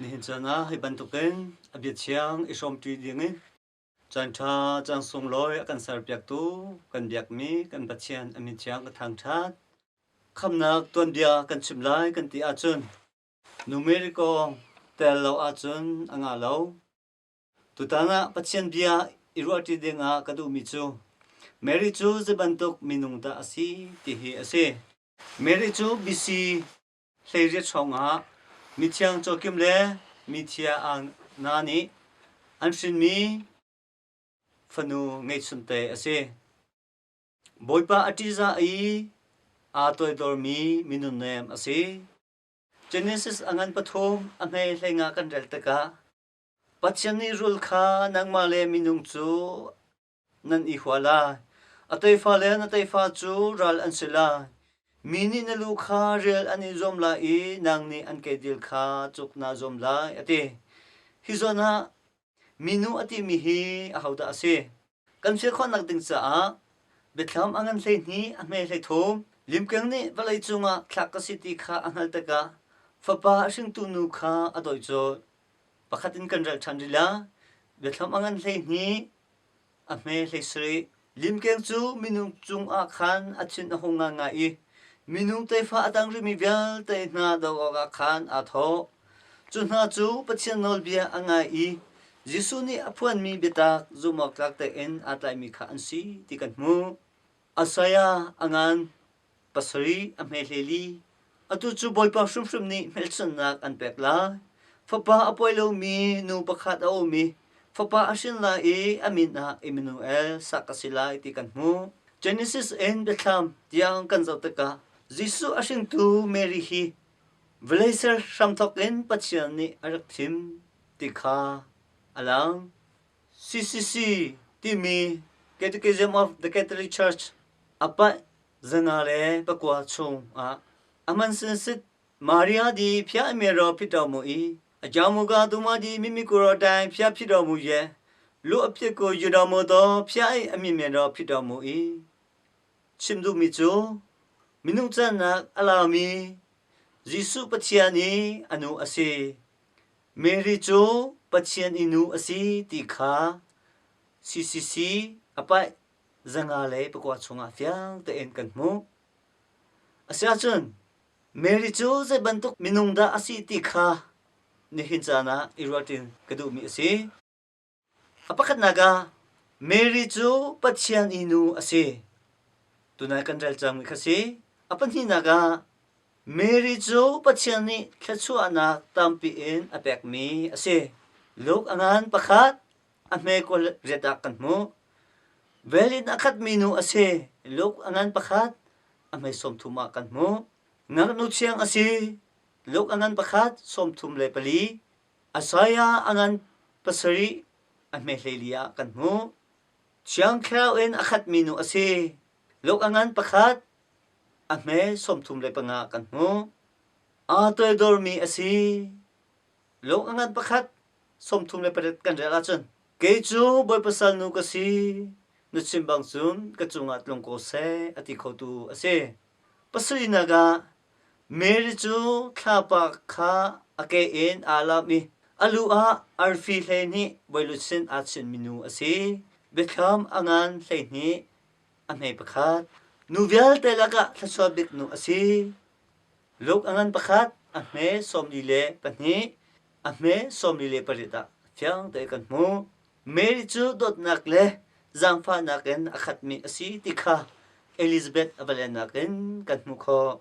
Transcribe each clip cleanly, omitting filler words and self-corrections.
Nihin caan ah hi bantukin a bia thiang i hrawmṭi dingin caanṭha caan sunglawi a kan serpiaktu kan biakmi kan Pathian a min thiang ka thangṭhat. Khamnak tuanbia kan chim lai kan ti ahcun nu Mary kong tel lo ahcun a ngah lo. Tutan ah Pathian bia i ruahṭi dingah ka duhmi cu Mary cu zei bantuk minung dah a si ti hi a si. Mary cu BC 18 hrawngah mithiang Joakim le mithia Anna nih an hrinmi fanu ngeihchunte a si. Bawipa a ṭihzah i aa toidormi minunnem a si. Genesis a ngan pathum a hme hleinga kan rel tikah Pathian nih rul kha nangmah le minung cu nan i hua lai. A tefa le na tefa cu ral an si lai. Mi nih na lu kha rial an i zuam lai i nang nih an kedil kha cuk naa zuam lai, a ti. Hi zawn ah minu a timi hi ahodah a si? Kan fir khawhnak ding caah biathlam a ngan 12 a hme 13 limkeng nih vawlei cungah thlak ka si ti kha a hngalh tikah fapa a hringtu nu kha a dawi colh. Pakhat in kan rel ṭhan rih la. Biathlam a ngan 12 a hme 17 limkeng cu minung cungah khan a thin a hung ngaingai i minung tefa a tang rihmi vialte hna doh awkah khan aa thawh. Cu hna cu Pathian nawlbia a ngai i Jesuh nih a phuanmi biatak zumhawktlak tein aa tlaimi kha an si ti kan hmuh. Isaiah a ngan pasarih a hme hleli. Atu cu Bawipa hrimhrim nih hmelchunhnak an pek lai. Fapa a pawi lomi nu pakhat a um i fapa a hrin lai i a min ah Immanuel sak a si lai ti kan hmuh. Genesis in Biathlam tiang kan zoh tikah Jesuh a hringtu Mary hi Vawlei ser hramthawk in Pathian nih a rak thim ti kha a lang. CCC timi Catechism of the Catholic Church a panh zanga le pakua chung ah a man sinsit Maria di phia mero phito mu i a jamuga duma di mimikuro dai phia phito mu ye lu a phit ko yudo mu do phia i a mi mero phito mu i Chim duhmi cu minung cannak a laumi Jesuh Pathian i a nu a si. Mary cu Pathian i nu a si ti kha CCC a paih 509 chungah fiang tein kan hmuh. Asiahcun Mary cu zei bantuk minung dah a si ti kha nihin caan ah i ruahṭin ka duhmi a si. A pakhatnak ah Mary cu Pathian i nu a si. Tunai kan rel cangmi kha si. A pahnihnak ah Mary cu Pathian nih thluachuahnak tampi in a pekmi a si. Luke a ngan pakhat a hme kul riat ah kan hmuh. Vel in a khatmi nu a si. Luke a ngan pakhat a hme 30 ah kan hmuh. Ngaknu thiang a si. Luke a ngan pakhat 34. Isaiah a ngan pasarih a hme hleili ah kan hmuh. Thiang Thlarau in a khatmi nu a si. Luke a ngan pakhat a hme 35 kan hmuh. Aa toidormi a si. Luke a ngan pakhat 38 kan rel ahcun kei cu Bawipa salnu ka si, na chim bang cun ka cungah tlung ko seh a ti khotu a si. Pasarihnak ah Mary cu thlapa kha a ke in aa lam i a lu ah arfi 12 bawiluchin aa chinmi nu a si. Biathlam a ngan 12 a hme pakhat. Nu vialte lakah thluachuah bik nu a si. Luke a ngan pakhat, a hme 42, a hme 48 ah fiang tein kan hmuh. Mary cu dawtnak le zaangfahnak in a khatmi a si ti kha Elizabeth a va lennak in kan hmuh khawh.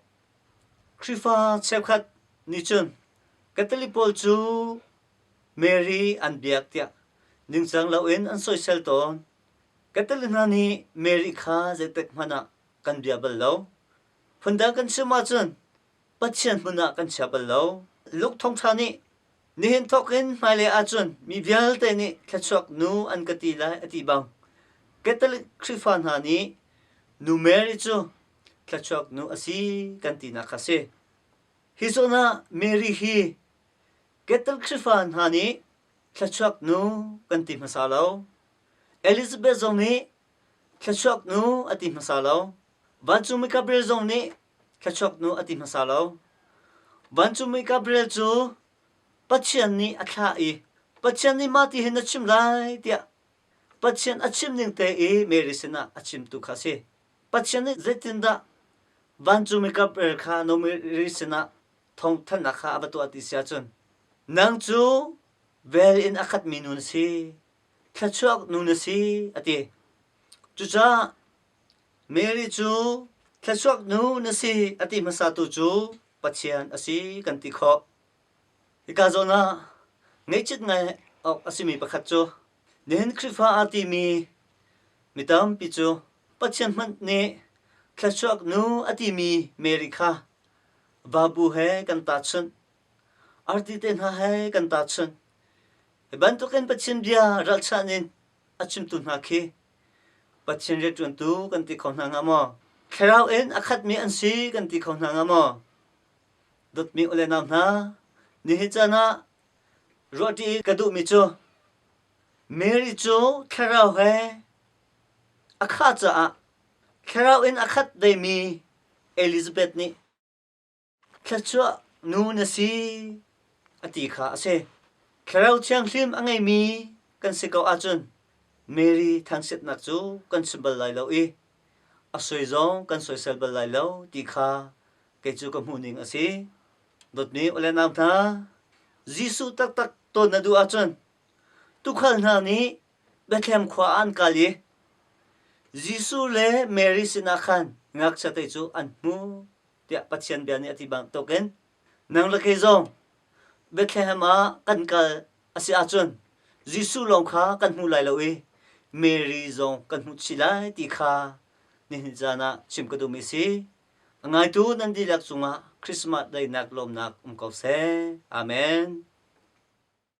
Khrihfa cheukhat nih cun Catholic pawl cu Mary an biak tiah ningcang loin an soisel tawn. Catholic hna nih Mary kha zeitik hmanh ah kan bia bal lo. Phundang kan chim ahcun Pathian hmun ah kan chia bal lo. Luke thawngṭha nih nihin thawk in hmailei ahcun mi vialte nih thluachuak nu an ka ti lai a ti bang Catholic Khrihfa hna nih Nu Mary cu thluachuak nu a si kan tinak kha si. Hi zawn ah Mary hi Catholic Khrihfa hna nih thluachuak nu kan ti hmasa lo. Elizabeth zong nih thluachuak nu a ti hmasa lo. Vancungmi Gabriel zong nih thluachuak nu a ti hmasa lo. Vancungmi Gabriel cu Pathian nih a thlah i Pathian nih mah ti hin na chim lai tiah Pathian a chim ning te i Mary sinah a chimtu kha a si. Pathian nih zeitindah vancungmi Gabriel kha na Mary sinah thawngthanhnak kha a va tuah ti si ahcun nang cu vel in a khatmi nu na si, thluachuak nu na si a ti. Cucaah Mary cu thluachuak nu na si a ti hmasatu cu Pathian a si kan ti khawh. Hika zawn ah ngaihchit ngai awk a simi pakhat cu nihin Khrihfa aa timi mi tampi cu Pathian hmanh nih thluachuak nu a timi Mary kha vabu he kan tahchunh, arti te hna he kan tahchunh. Hi bantukin Pathian bia ralchanh in a chimtu hna khi Pathian rianṭuantu kan ti kho hna hnga maw? Thlarau in a khatmi an si kan ti kho hna hnga maw? Dawtmi u le nau hna, nihin caan ah ruahṭi ka duhmi cu Mary cu thlarau he a khah caah thlarau in a khat vemi Elizabeth nih thluachuah nu na si a ti kha a si. Thlarau Thianghlim a ngeimi kan si ko ahcun Mary thangchiatnak cu kan chim bal lai lo i a soi zong kan soisel bal lai lo ti kha kei cu ka hmuhning a si. Dawtmi u le nau hna, Jesuh taktak tawn na duh ahcun tuukhal hna nih Bethlehem khua ah an kal i Jesuh le Mary sinah khan ngakchiate cu an hmu tiah Pathian bia nih a ti bantukin nang le kei zong Bethlehem ah kan kal a si ahcun Jesuh lawng kha kan hmu lai lo i Mary zong kan hmuh chih lai ti kha nihin caan ah chim ka duhmi a si. A ngaitu nan dihlak cungah Christmas daihnak lawmnak um ko seh. Amen.